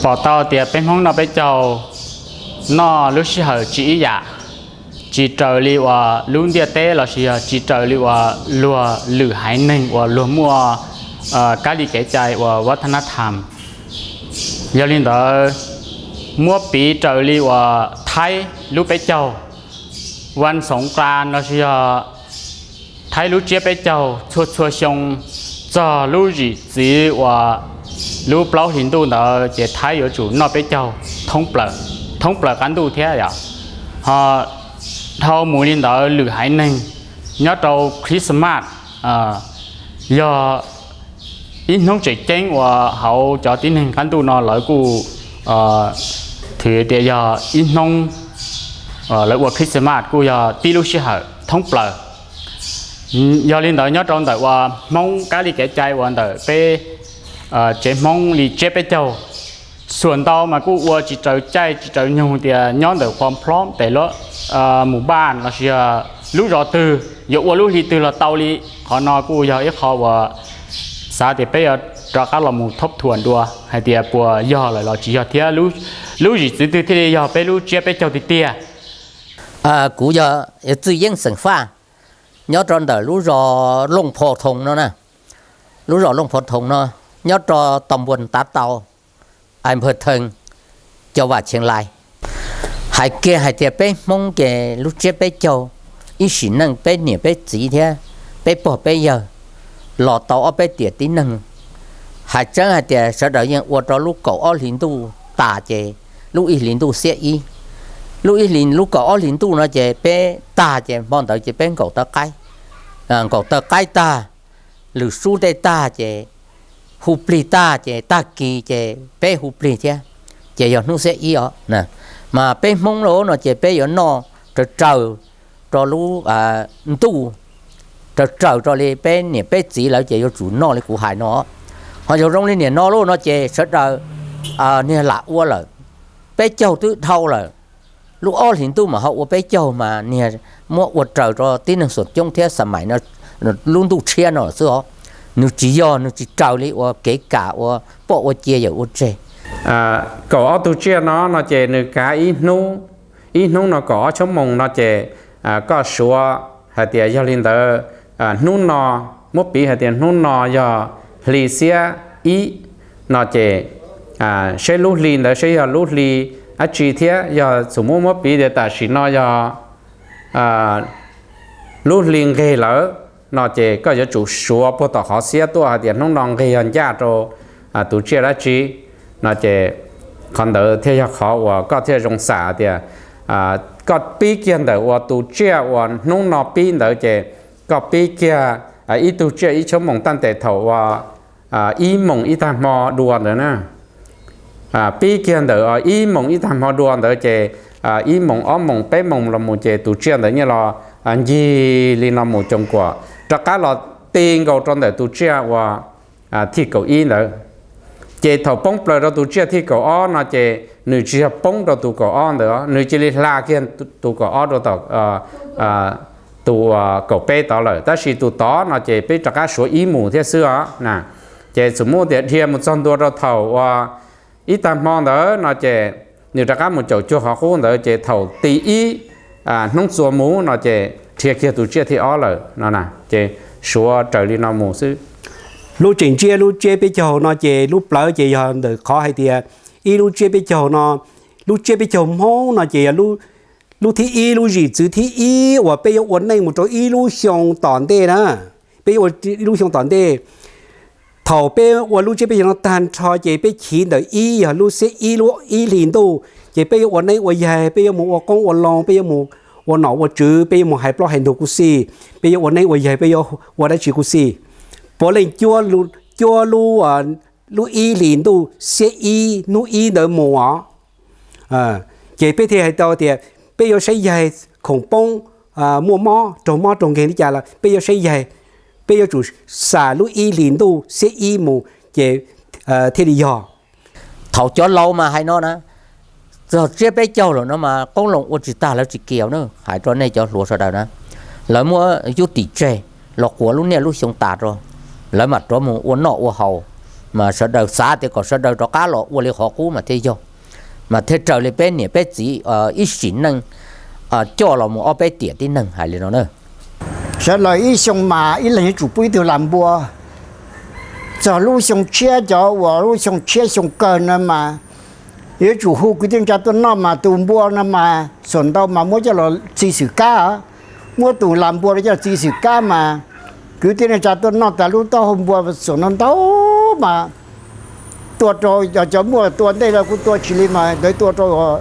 Pom tau tias peb Hmoob noj peb caug, noj lub sij hawm tsis ib yam, tsis raws li uas lub ntiaj teb los sis yog tsis raws li uas luag lwm haiv neeg uas luag muaj kab li kev cai uas vaj thab nab tham. Yog li ntawd, muab piv raws li uas Thaib lub peb caug, Vaj Xoov Qla los sis yog Thaib lub tsiab peb caug txhua txhua xyoo, txog lub zim txwv uas lub plaub hlis ntuj ntawd ces Thaib yuav tsum noj peb caug thoob plaws qab ntuj thiab yom. Ho dhau mus li ntawd lwm haiv neeg nyob rau Christmas yog ib hnub tseem ceeb uas hauv cov tib neeg qab ntuj no lawv kuj thwm tias yog ib hnub lawv ua Christmas kuj yog tib lub sij hawm thoob plaws. Yog li ntawd nyob rau ntawm uas Hmoob kab li kev cai uas ntawm peb tsev Hmoob li tsiab peb caug, xuas ntau mas kuj ua tsis raws caij tsis raws nyoog tias nyob ntawm qhov plhob tes lub mus npaj los sis yog lub zos twg yuav ua lub hli twg los tau li. Qhov no kuj yog ib qho uas xav tias peb yuav rov qab los mus thoob thuam dua hais tias puas yog lawm los tsis yog thiab lub zim txwv twg thiaj li yog peb lub tsiab peb caug tiag tiag. Kuv yog Txwj Yeeb xeem Faj, nyob rau ntawm lub zos Looj Pho Thoo no na. Lub zos Looj Pho Thoo no nyob rau tom npuas tav tau, ai npawg Theej, cov vam Cheeb Lais. Hais kiag hais tias peb Hmoob ces lub tsiab peb caug, ib sim neej peb niam peb txiv thiab peb pog peb yawg los tau ob peb tiam tib neeg. Hais tseeb hais tias sawv daws yeej ua rau lub kaum ob hlis ntuj tas ces lub ib hlis ntuj xiab ib. Lub ib hlis, lub kaum ob hlis ntuj no ces peb tag ces hmo ntawd ces peb nkaum taw qaib. Nkaum taw qaib tag, lwm sub tej tag ces hu plig tag ces tag kis ces peb hu plig thiab, ces yog hnub xiab ib os. Mas peb Hmoob los no ces peb yuav noj raws raws rau lub ntuj, raws raws rau li peb niam peb txiv lawv ces yuav tsum noj li kuv hais no. Ho yog zoo li niam no lub no ces sawv daws niag lam ua lawm, peb caug twb dhau lawm, lub ob hlis ntuj mas ho ua peb caug mas niag muab ua raws rau tib neeg xuam coob thiab xa maim no, lub ntuj tshiab no xwb os. Nws tsis yog, nws tsis raws li ua kev kam ua poj ua cia yawm ua tseg. Kaum ob tug tsiaj no no ces nws kav ib hnub, ib hnub no kaum ob xuab moos no ces koj suav hais tias yog li ntawd, hnub no, muab piv hais tias hnub no yog hli xiab ib no ces seb lub hli ntawd seb yog lub hli dab tsi thiab, yog txhum muab muab piv tias tam sim no yog lub hli nqeg lawm no ces koj yuav tsum suav puag tom qhov xiab tuaj hais tias hnub no nqeg yog ncaj rau tus tsiaj dab tsi no ces qhov ntawd thiaj yog qhov uas koj thiaj zoo xam tias koj pib kiag ntawm uas tus tsiaj uas hnub no pib ntawd ces koj pib kiag ib tug tsiaj ib xuab moos taj ntes thaum uas ib moos ib tag hmo dua ntawd na. Pib kiag ntawm ib moos ib tag hmo dua ntawd ces ib moos ob moos peb moos los mus ces tus tsiaj ntawd nyiaj los ncig li no mus coom kuam rov qab los ti nkaus rau ntawm tus tsiaj uas thij kaum ib ntawd. Ces thaum poob plaws rau tus tsiaj thij kaum ob no ces nws tsis yog poob rau tus kaum ob ntawd, nws cia li hla kiag tus kaum ob rau tom tus kaum peb tod lawm, tab sis tus tod no ces peb rov qab suav ib mus thiab xwb os na. Ces txhum muab tias dhia mus txog ntua rau thaum uas ib tag hmo ntawd no ces nws rov qab mus caum cuag qhov qub ntawd ces thaum ti ib hnub txua mus no ces dhia kiag tus tsiaj thib ob lawm no na, ces suav raws li no mus xwb. Lub tseem tsiab lub tsiab peb caug no ces lub plawv ces yog ntawm qhov hais tias ib lub tsiab peb caug no, lub tsiab peb caug Hmoob no ces yog lub thib ib, lub zim txwv thib ib uas peb yuav ua neej mus rau ib lub xyoo tom ntej na. Peb yuav ua ib lub xyoo tom ntej. Thaum peb ua lub tsiab peb caug no tag nrho ces peb chiv ntawm ib yog lub xiab ib lub ib hlis ntuj ces peb yuav ua neeb ua yaig, peb yuav mus ua qoob ua loo, peb yuav mus ua nom ua tswv, peb yuav mus hais plaub hais ntug kuj xij, peb yuav ua neeb ua yaig, peb yuav ua dab tsi kuj xij. Puav leej cuab lub, lub ib hlis ntuj xiab ib hnub ib ntawd mus os. Ces peb thiaj hais tau tias peb yuav saib yaig khoom poob, muaj mob raug mob raug nkeeg li cas los peb yuav saib yaig, peb yuav tsum xam lub ib hlis ntuj xiab ib mus ces thiaj li yog. Thaum cov laus mas hais no na, txog tsiab peb caug lawm no mas qoob loo ua tsis tag lawv tsis kiaus na, hais rau nej cov hluas sawv daws na. Lawv muab cub tim tseg los quav lub niaj lub xyoo tas rau, lawv mam rov mus ua noj ua haus, Mas sawv daws xav tias kom sawv daws rov qab los ua li qhov qub mas thiaj yog, mas thiaj raws li peb niam peb txiv ib sim neej coj los mus ob peb tiam tib neeg hais li no na. Sawv daws ib xyoo mas ib leeg yuav tsum pub ib tug lam npua. Txog lub xyoo tshiab, cov uas lub xyoo tshiab xyoo kawg no mas yuav tsum hu kwv tij neej tsa tuaj noj mas tus npua no mas xuam ntau mas muab coj los txi xwm kab, muab tus lam npua no coj los txi xwm kab mas kwv tij neej tsa tuaj noj tas lub taub hau npua xuam ntau ntau mas tua rau, cov muaj tua ntej los kuj tua tsis li mas ntawd tua rau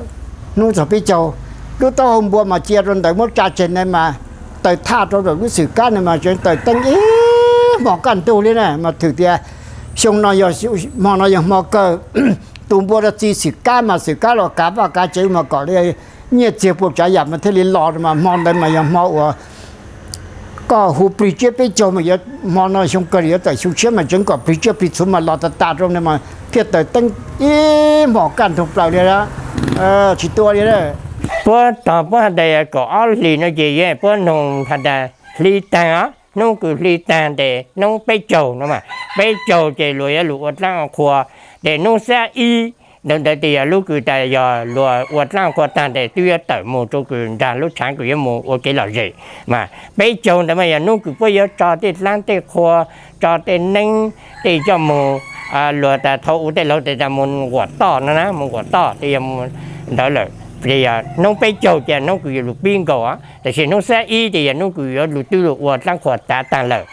hnub txog peb caug. Lub taub hau npua mas cia rau ntawd muab tsa tseg na mas taws thaj rau ntawm lub xwm kab na mas tseem taws teeb ib hmo kaj ntug li na mas thwm tias xyoo no yog, hmo no yog hmo kawg. Tus npua rau txi xwm kab mas xwm kab los kav vaj kav tsev mas kom li nyiaj txiag puas tsav yam mas thiaj li los mas hmo ntawd mas yog hmo uas koj hu plig tsiab peb caug mas yuav hmo no xyoo kawg yuav tawm xyoo tshiab mas tseem kom plig tsiab plig txhuv mas los tas tas rau na mas thiaj taws teeb ib hmo kaj ntug plaws li, tsis tua li. Puab tog puab has tas kaum ob hlis no ces yeej puab noog has tas hli taag os, hnub kws hli taag tes hnub peb caug no mas, peb caug ces luag yuav lug ua dlaab ua qhua, tes hnub xab ib ntawd ntawd tes yog lub kws tas yog luag ua dlaab ua qhua taag tes twb yuav tawm moog rua kws nraag lub tshaav kws yuav moog ua kev lom zem. Mas peb caug ntawd mas yog hnub kws puab yuav tso tej dlaab tej qhua, tso tej neeb tej coj moog, luag tas thaum u tej laug tes tas moog nquam toj no na, moog nquam toj tes yog ntawd lawm. Tes yog hnub peb caug ces hnub kws yuav lug pib nkaus, tab sis hnub xab ib tes yog hnub kws yuav lug twb lug ua dlaab qhua tav taag lawm.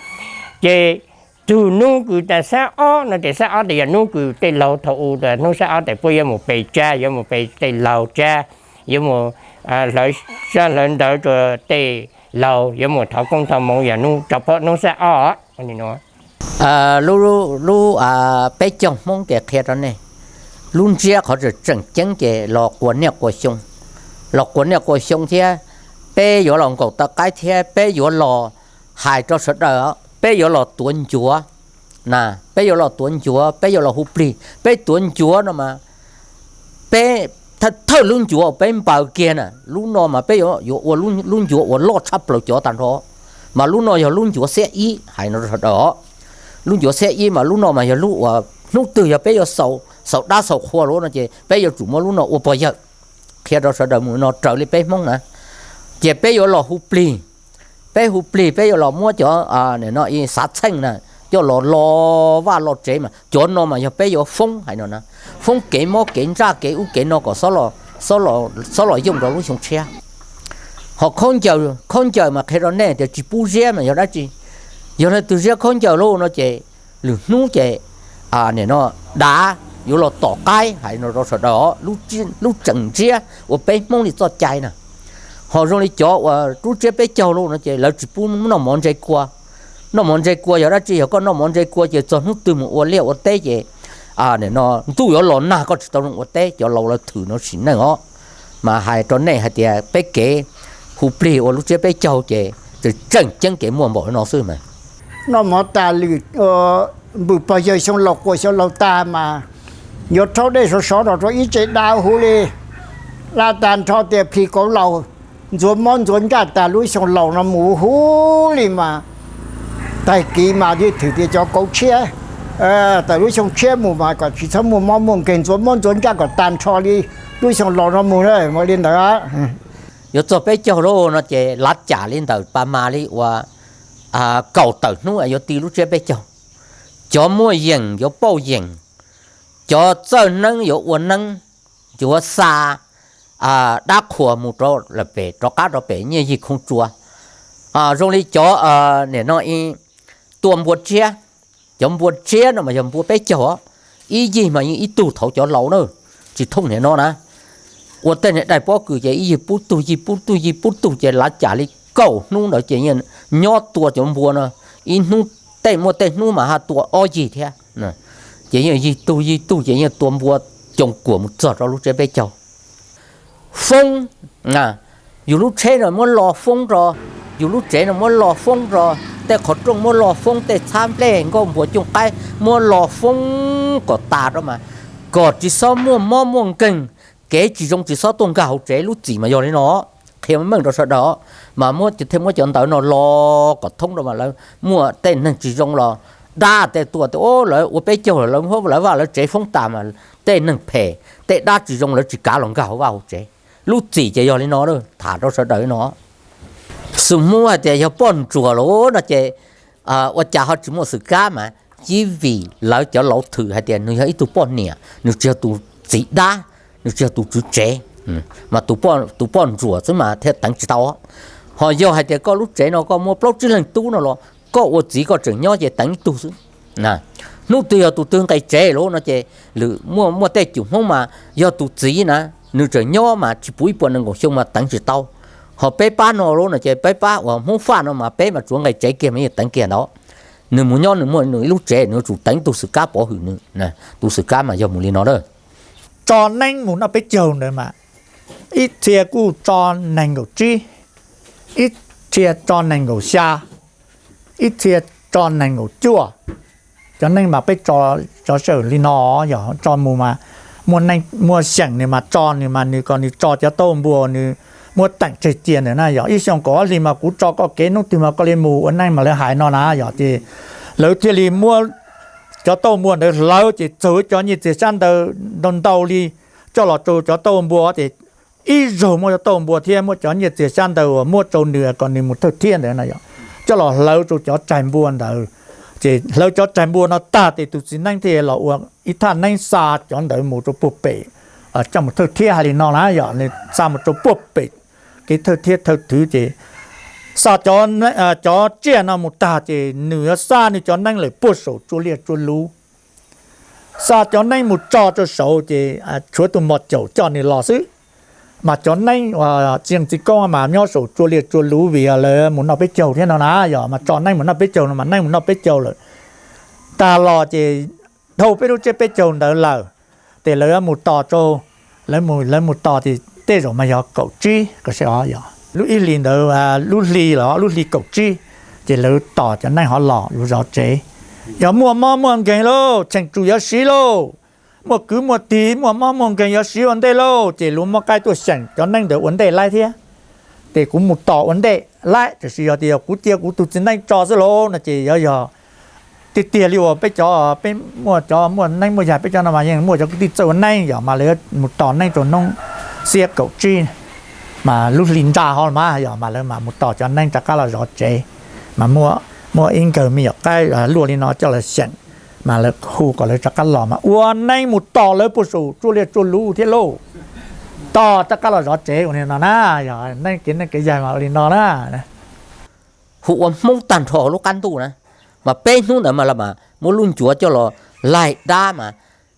Ces tug hnub kws tas xab ob no tes xab ob tes yog hnub kws tej laug thaum u tas hnub xab ob tes puab yuav moog pe tsab, yuav moog pe tej laug tsab, yuav moog hlawv sab hlawv ntawv rua tej laug, yuav moog thov koob thov moov yog hnub rau pab hnub xab ob. Lub, lub peb caug Hmoob ces qhia rau nej, lub ntsiab qhov tseem ceeb ces los quas niaj quas xyoo, los quas niaj quas xyoo thiab peb yuav los nkaum taw qaib thiab peb yuav los hais rau sawv daws, peb yuav los tuav ncuav na, peb yuav los tuav ncuav, peb yuav los hu plig, peb tuav ncuav no mas peb thawj lub ncuav peb npaws kiag na, lub no mas peb yuav ua lub ncuav uas loj tshaj plaws cov tag nrho, mas lub no yog lub ncuav xiab ib hais no rau sawv daws os. Lub ncuav xiab ib mas lub no mas yog lub uas hnub twg yog peb yuav xaus dab xaus qhua lawm no ces peb yuav tsum muab lub no ua pog yawg. Qhia rau sawv daws mus no raws li peb Hmoob na, ces peb yuav los hu plig, peb hu plig peb yuav los muab cov xav txheej na coj los lo vaj lo tsev mas cov no mas yog peb yuav foob hais no na, foob kev mob kev ntsaj kev ub kev no kom xob los yooj rau lub xyoo tshiab. Ho khaub ncaws mas qhia rau nej tias tsis pub ziab mas yog dab tsi? Yog leej twg ziab khaub ncaws lauj no ces lwm hnub ces nim no dav yuav los tom qaib hais no rau sawv daws os. Lub tseem ntsiab uas peb Hmoob li txoj cai na. Ho zoo li cov uas lub tsiab peb caug lauj no ces lawv tsis pub noj mov ntse kua. Noj mov ntse kua yog dab tsi? Yog koj noj mov ntse kua ces txog hnub twg mus ua liaj ua teb ces nim no ntuj yuav los nag koj tsis tau zoo ua teb, cov laus lawv thwm no sim neej os. Mas hais rau nej hais tias peb kev hu plig ua lub tsiab peb caug ces tseem ceeb kev muaj npaum no xwb mas. Noj mov tas lwm npws pog yawg xyoo laus quas xyoo laus tag mas yuav rhaub dej sov sov rau rau ib tse da huv li. Da tag nrho tias plhis kauv laus, ntxuav mob ntxuav ntsaj tas lub xyoo laus no mus huv li mas tag kis mas yeej thwm tias cov kauv tshiab, tawm lub xyoo tshiab mus mas kom tsis txhob muaj mob muaj nkeeg, ntxuav mob ntxuav ntsaj kom tag nrho li lub xyoo laus no mus na, mus li ntawd. Yuav txog peb caug lauj no ces lav cam li ntawm pas mas li uas kaum tawm hnub yuav ti lub tsiab peb caug. Cov muaj yeem yuav pauj yeem, cov txawj neeb yuav ua neeb, yuav xa dab qhuas mus rau lawm pem, rov qab rau pem nyiaj yig khoo tsua. Zoo li cov nim no tua npua tsiab, cov npua tsiab no mas yog npua peb caug os, ib yig mas yeej ib tug thaud cov laus na, tsis thooj nim no na. Ua tej niag daim pob kws ces ib yig pub tug, yig pub tug, yig pub tug ces lav cam li kaum hnub ntawd ces yeej nyob tua cov npua no, ib hnub tej muaj tej hnub mas ho tua ob yig thiab. Ces yeej yig tug yig tug ces yeej tua npua coos kuam mus txog rau lub tsiab peb caug. Foob, yus lub tsheb no muab lo foob rau, yus lub tsev no muab lo foob rau, tej qhov rooj muab lo foob, tej txhab nplej nkauj npuas cooj qaib muab lo foob kom tas rau mas kom tsis txhob muaj mob muaj nkeeg, kev tsis zoo tsis txhob tuaj nkag hauv tsev. Lub txim mas yog li no, qhia meej rau sawv daws, mas muab thiaj muab cov ntawv no lo kom thoob rau mas lawv muaj tej neeg tsis zoo los dab tej tuaj tias, o, lawv ua peb caug lawm, lawv vaj lawv tsev foob tas mas tej neeg phem tej dab tsis zoo lawv tsis kav los nkag hauv vaj hauv tsev. Lub txim ces yog li no, tham rau sawv daws li no. Xus Hmoob hais tias yog poj ntsuam lawm no ces ua cas ho tsis muaj xwm kab mas, vim lawv cov laus thwm hais tias nws yog ib tug poj niam, nws tsis yog tus txiv dab, nws tsis yog tus tswv tsev, mas tus poj ntsuam xwb mas thiaj teev tsis tau. Ho yog hais tias koj lub tsev no koj muaj plaub tsib leeg tub no los koj ua txiv koj tseem nyob ces teev ib tug xwb. Hnub twg yog tus twg nqis tsev lawm no ces lwm muaj tej cum Hmoob mas yog tus txiv na, nws tseem nyob mas tsis puv ib puas nees nkaum xyoo mas teev tsis tau. Ho peb pab no lawm no ces peb pab uas Hmoob Faj no mas peb mas tsuav nqis tsev kiag mas yeej teev kiag ntawd. Nws mus nyob nws muaj nws ib lub tsev, nws yuav tsum teev tus xwm kab pov hwm nws. Tus xwm kab mas yog mus li no a. Tso neeb mus noj peb caug ntawd mas ib txhia kuj tso nees nkaum tsib, ib txhia tso nees nkaum xya, ib txhia tso nees nkaum cuaj. Cov neeb mas peb tso sawm li no, yog tso mus mas muaj xyeem nws mas tso nws mas nws kom nws tso cov taub npua nws muab teem tseg cia ntawd na. Yog ib xyoo kaum ob hlis mas kuv tso koj kev, hnub twg mas koj li mus ua neeb mas lawv hais no na. Yog ces lawv thiaj li muab cov taub npua ntawd hlawv ces txaug cov nyiaj txiag xyab ntawv ntau ntau li coj los rau cov taub npua ces ib zaug muab cov taub npua thiab muab cov nyiaj txiag xyab ntawv uas muab rau nws kom nws mus thawj thiab ntawd na yog coj los hlawv rau cov tsaig npua ntawd. Ces hlawv cov tsaig npua no tag ces tus txiv neeb thiaj los ua ib thaj neeb xa cov ntawd mus rau puag pem, coj mus thawj thiab hais li no na. Yog nws xa mus rau puag pem kev thawj thiab thawj twg ces xa cov tsiaj no mus tag ces nws yuav xa nws cov neeb lawm puag saum tsua liaj tsua luv. Xa cov neeb mus tso rau saud ces tshuav tus mos caum coj nws los xwb. Mas cov neeb uas txiv txiv koob mas nyob saum tsua liaj tsua luv vim lawv mus noj peb caug thiab no na. Yog mas tso neeb mus noj peb caug no mas neeb mus noj peb caug lawm. Tag los ces dhau peb lub tsiab peb caug ntawd lawm, ces lawv mus tos rau, lawv mus tos ces tej zaum mas yog kaum tsib, yog lub ib hlis ntawd, lub hli los lub hli kaum tsib, ces lawv tos cov neeb ho los yuav zov tsev. Yog muaj mob muaj nkeeg lauj, cheem tsum yuav siv lauj. Muaj kwv muaj tij muaj mob muaj nkeeg yuav siv ua ntej lauj, ces luag muab qaib tuaj xyeem cov neeb ntawd ua ntej laib thiab. Ces kuv mus tos ua ntej laib, tiam sis yog tias yog kuv cia kuv tus txiv neeb tso xwb lauj no ces yog yog tiag tiag li uas peb cov, peb muaj cov muaj neeb muaj yaig peb cov no mas yeej muaj cov kwv tij txawj ua neeb, yog mas lawv mus tos neeb rau hnub xiab kaum tsib, mas lub hli nra ho mas yog mas lawv mas mus tos cov neeb rov qab los zov tsev. Mas muaj ib nkawg me nyuam qaib luaj li no coj lawv xyeem, mas lawv hu kom lawv rov qab los mas ua neeb mus tos lawv puag saum tsua liaj tsua luv thiab lauj. Tos rov qab los zov tsev ua li no na. Yog neeb kev neeb kev yaig mas ua li no na. Hu ua Hmoob tag nrho lub qab ntuj na, mas peb hnub ntawd mas lawv mas muab lub ncuav coj los laig dab mas,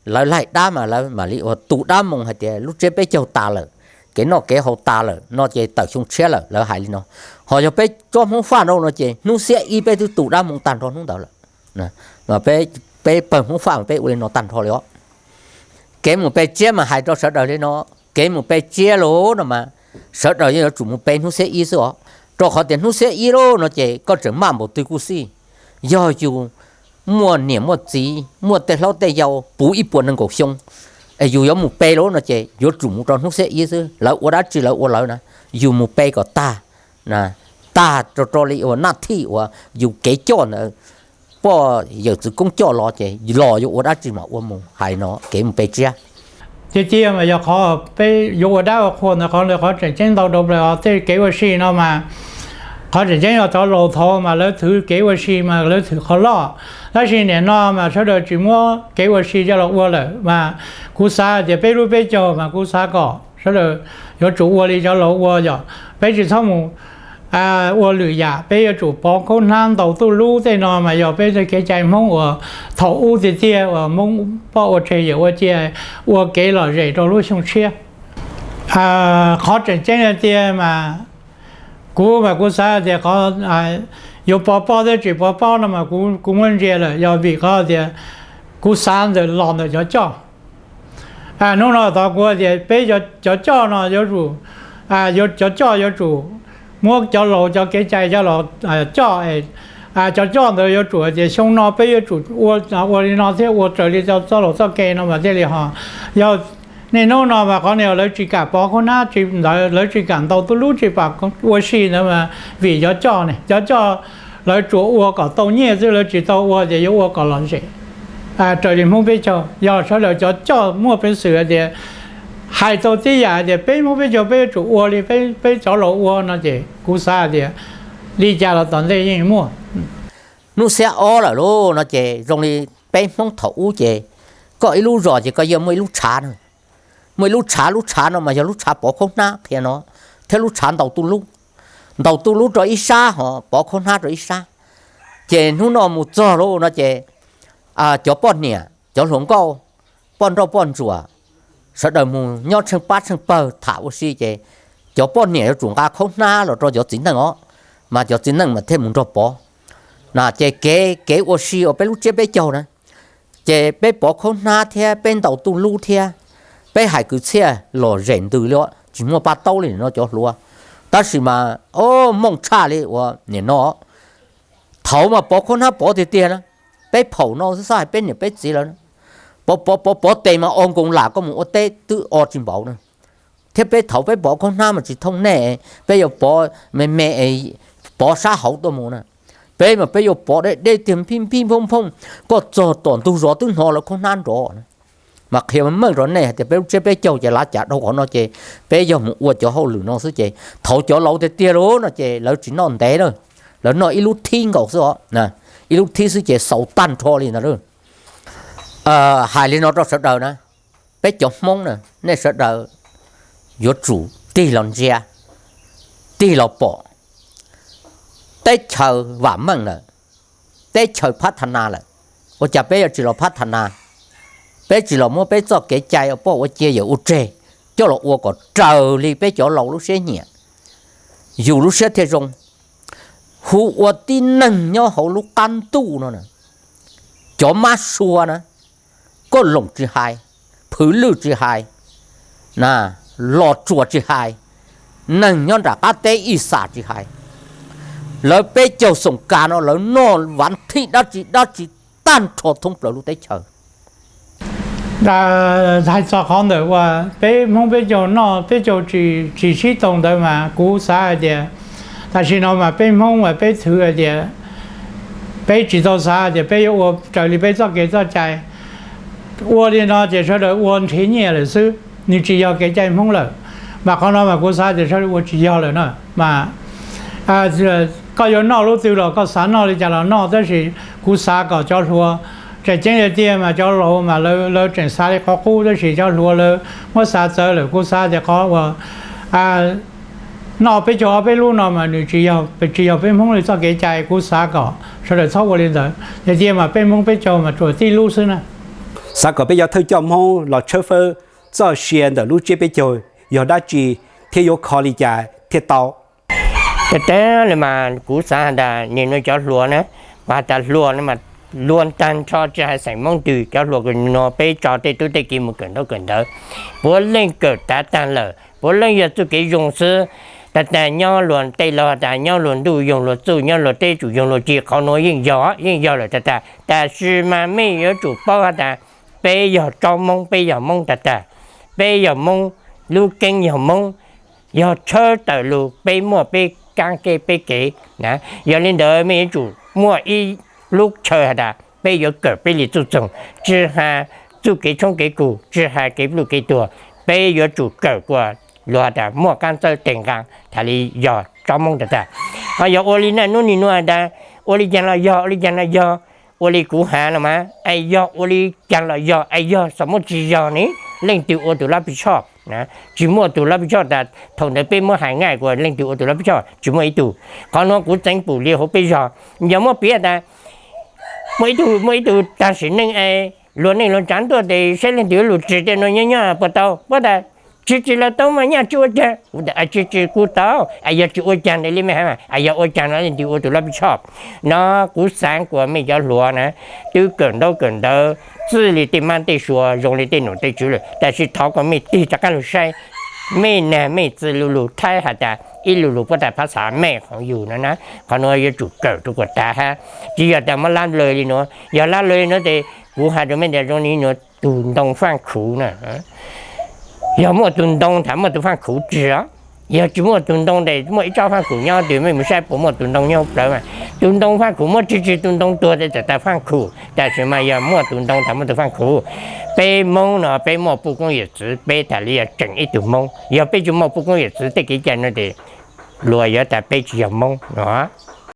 lawv laig dab mas lawv mam li ua tu dab moo hais tias lub tsiab peb caug tas lawm, kev noj kev haus tas lawm no ces tawm xyoo tshiab lawm lawv hais li no. Ho yog peb tsob Hmoob Faj no no ces hnub xiab ib peb twb tu dab moo tag nrho hnub ntawd lawm. Mas peb pawg Hmoob Faj mas peb ua li no tag nrho li os. Kev mus pe tsiab mas hais rau sawv daws li no, kev mus pe tsiab lauj no mas sawv daws yeej yuav tsum mus pe hnub xiab ib xwb os, rau qhov tias hnub xiab ib lauj no ces koj tseem maj npaum twg kuj xij, yog yus muaj niam muaj txiv muaj tej hlob tej yau puv ib puas nees nkaum xyoo, es yus yuav mus pe lauj no ces yuav tsum mus rau hnub xiab ib xwb, lawv ua dab tsi lawv ua lawv na, yus mus pe kom tag, tag rau rau li uas naj thij uas yus kev coj ntawd, poj yawm txwv koob coj los ces los yuav ua dab tsi mam ua mus hais no kev mus pe tsiab. Tiag tiag mas yog qhov peb yuav ua dab ua qhua ntawd qhov ntawd qhov tseem ceeb ntau rau plaws os. Tej kev ua si no mas qhov tseem ceeb yog cov laus thaud mas lawv thwv kev ua si mas lawv thwv qhov loj, tab sis nim no mas sawv daws tsis muab kev ua si coj los ua lawm mas kuv xav tias peb lub peb caug mas kuv xav kom sawv daws yuav tsum ua li cov laus ua yom, peb tsis txhob mus ua lwm yam, peb yuav tsum pov khaub hnab ntaus tuj lub tej no mas yog peb tej kev cai Hmoob uas thaum ub tiag tiag uas Hmoob poj ua tseg yawm ua cia ua kev lom zem rau lub xyoo tshiab. Qhov tseem ceeb tiag mas kuv mas kuv xav tias qhov yuav pov pob thiab tsis pov pob no mas kuv muab ntsia lawm yog vim qhov tias kuv xav ntawm los ntawm cov coj. Hnub no tod kuv tias peb cov coj no yuav tsum, cov coj yuav tsum muab cov laus cov kev cai coj los coj. Cov coj ntawd yuav tsum tias xyoo no peb yuav tsum ua li no thiab ua raws li txoj laus txoj kev no mas thiaj li ho. Yog niaj hnub no mas qhov no lawv tsis kam pov khaub hnab tsis ntawd, lawv tsis kam ntaus tuj lub tsis kam ua si ntawd mas vim cov coj ne, cov coj lawv tsuas ua kom tau nyiaj xwb, lawv tsis tau ua tias yuav ua kom lom zem. Raws li Hmoob peb caug, yog sawv daws cov coj muaj peev xwm hais tias hais tau tib yam tias peb Hmoob peb caug peb yuav tsum ua li peb cov laus ua no ces kuv xav hais tias li cas los tom ntej yeej muaj. Hnub xiab ob lawm lauj no ces zoo li peb Hmoob thaum ub ces koj ib lub zos ces koj yeej muaj ib lub tshav na. Muaj ib lub tshav, lub tshav no mas yog lub tshav pov khaub hnab qhia no, thiab lub tshav ntaus tuj lub. Ntaus tuj lub rau ib sab ho pov khaub hnab rau ib sab. Ces hnub no mus txog lauj no ces cov poj niam, cov hluas nkauj, poj nrauj poj ntsuam, sawv daws mus nyob tsheej pab tsheej pawg tham ua si ces cov poj niam yuav tsum nqa khaub hnab los rau cov txiv neej os, mas cov txiv neej mas thiaj mus nrog pov. Na ces kev kev ua si uas peb lub tsiab peb caug na, ces peb pov khaub hnab thiab peb ntaus tuj lub thiab, peb hais kwv txhiaj lom zem ntws li os, tsis muaj paj taub li no cov hluas. Tab sis mas o, mooj tshaj li uas nim no, thaud mas pov khaub hnab pov tiag tiag na, peb phaum no xwb xwb hais peb niam peb txiv lawm, pov pov pov pov tes mas o nkoos lam koj mus ua teb twb o tsis npaum na. Thiab peb thaud peb pov khaub hnab mas tsis thooj nej, peb yuav pov me me, pov sab hauv tuaj mus na. Peb mas peb yuav pov deb deb tiag, phij phij phooj phooj, koj txog tom ntug zos twb hnov lawv khaub hnab nrov na. Mas qhia meej rau nej hais tias peb lub tsiab peb caug ces lav cas dhau qhov no ces peb yog mus ua cov hauj lwm no xwb ces thaud cov laus tiag tiag lauj no ces lawv tsis noj ntev na, lawv noj ib lub thib nkaus xwb os, ib lub thib xwb ces xaus tag nrho li ntawd. Hais li no rau sawv daws na, peb cov Hmoob na, nej sawv daws yuav tsum tig los ntsia, tig los pom teb chaws vam meej lawm, teb chaws phab tha nas lawm. Ua cas peb yuav tsis los phab tha nas? Peb tsis los muab peb txoj kev cai ua poj ua cia yawm ua tseg coj los ua kom raws li peb cov laus lub siab nyiam, yus lub siab thiaj zoo. Hu ua tib neeg nyob hauv lub qab ntuj no na, cov mab sua na, koj loom tsis hais, phwv lwj tsis hais, los tsuas tsis hais, neeg nyob nram qab teb ib xam tsis hais, lawv peb caug xoom kas no lawv noj vav thij dab tsi dab tsi tag nrho thoob plaws lub teb chaws. Hais txog qhov ntawm uas peb Hmoob peb caug noj peb caug tsis sib tau ntawd mas kuv xav hais tias tam sim no mas peb Hmoob mas peb thwv hais tias peb tsis tau xav hais tias peb yuav ua raws li peb txoj kev txoj cai. Ua li no ces sawv daws ua nrhiav nyiaj lawm xwb, nws tsis yog kev cai Hmoob lawm. Mas qhov no mas kuv xav tias sawv daws ua tsis yog lawm na. Mas koj yuav noj lub twg los koj xav noj li cas los noj, tab sis kuv xav kom cov hluas, tseem ceeb tiag tiag mas cov laus mas lawv tseem xav li qhov qub, tab sis cov hluas lawv muab xav txawv lawm. Kuv xav tias qhov uas noj peb caug ob peb lub no mas nws tsis yog peb Hmoob li txoj kev cai. Kuv xav kom sawv daws txhob ua li ntawd, tiag tiag mas peb Hmoob peb caug mas tsuas tib lub xwb na. Xav kom peb cov thawj coj Hmoob los tshawb fawb txoj sia ntawm lub tsiab peb caug yog dab tsi thiab yuav kho li cas thiaj tau? Tiag tiag li mas kuv xav has tas nim no cov hluas na, kuv has tas hluas no mas luag tag nrho tsis hais xeem Hmoob twg, cov hluas kws no peb tso tej tub tej kiv mus kawm ntaub kawm ntawv, puav leej kawm tav tag lawm, puav leej yog txuj kev zoo xwb. Tag tag nyob luag tej laug has tas nyob luag ntuj yoog luag txuj, nyob luag teb tsum yoog luag ci, qhov nuav yeej yog, yeej yog lawm tag tag. Tab sis mas mej yuav tsum paub has tas peb yog tsob Hmoob, peb yog Hmoob tag tag, peb yog Hmoob, lub keeb yog Hmoob, yog tshawb tawm lug peb muaj peb kaab kej peb kev na. Yog li ntawd mej yuav tsum muaj ib lub chaw has tas peb yuav kawm peb li txuj txoog, tsis has txuj kev tshoob kev kug, tsis has kev pluj kev tuag, peb yuav tsum kawm kuas luag has tas muaj qaab txawb teg nqaa, thaum li yog tsob Hmoob tag tag. Ho yog ua li na nub ni nua has tas ua li caag los yog, ua li caag los yog, ua li kuv has los mas es yog ua li caag los yog, es yog xam muab tsis yog ne, leej twg ua tus lab pis tshoj? Tsis muaj tus lab pis tshoj tas thaum ntawd peb muab hais nqaij kuas leej twg ua tus lab pis tshoj, tsis muaj ib tug. Qhov nuav kuv txeev pum li hauv peb zog, yog muab piav tas muaj ib tug, muaj ib tug tag sim neej es luag neej luag tsav ntuaj tes saib leej twg lug tsim tej nuav nyob nyob puas tau, puab tas tsis tsim los tau mas nyaj tsis ua caag. Kuv tas tsis tsim kuv tau, es yog tsis ua caag ntawd li mej has mas es yog ua caag no leej twg ua tus lab pis tshoj? No kuv xaav kuas mej cov hluas na twb kawm ntaub kawm ntawv txij li tej mab tej sua zoo li tej nom tej tswv lawm, tab sis thov kuas mej tig rov qaab lug saib mej nag mej txwv lu lug thaib has tas ib lu lug puab tas phab xav mej khoov yug no na. Qhov nuav yuav tsum kawm rua kuas tav hab, tsis yog tas muab lab lawg li nuav. Yog lab lawg li nuav tes kuv has rua mej tas zoo li nuav tug ntoo faaj khuv na. Yog muaj tug ntoo thaam muaj tug faaj khuv tsi os. Yog tsis muaj tus ntoo tes muaj ib tsob faaj khum nyob twg, mej mus saib puas muaj tus ntoo nyob hauv plawv mas. Tus ntoo faaj khum muab tswv tswv tus ntoo tuag tes tawm tas faaj khum, tab sis mas yog muaj tus ntoo tas muaj tus faaj khum. Peb Moob no peb muaj puj koob yawm txwv, peb tas li yog tseem ib tug Moob. Yog peb tsis muaj puj koob yawm txwv tej kev cai no tes luag yuav tas peb tsis yog Moob no.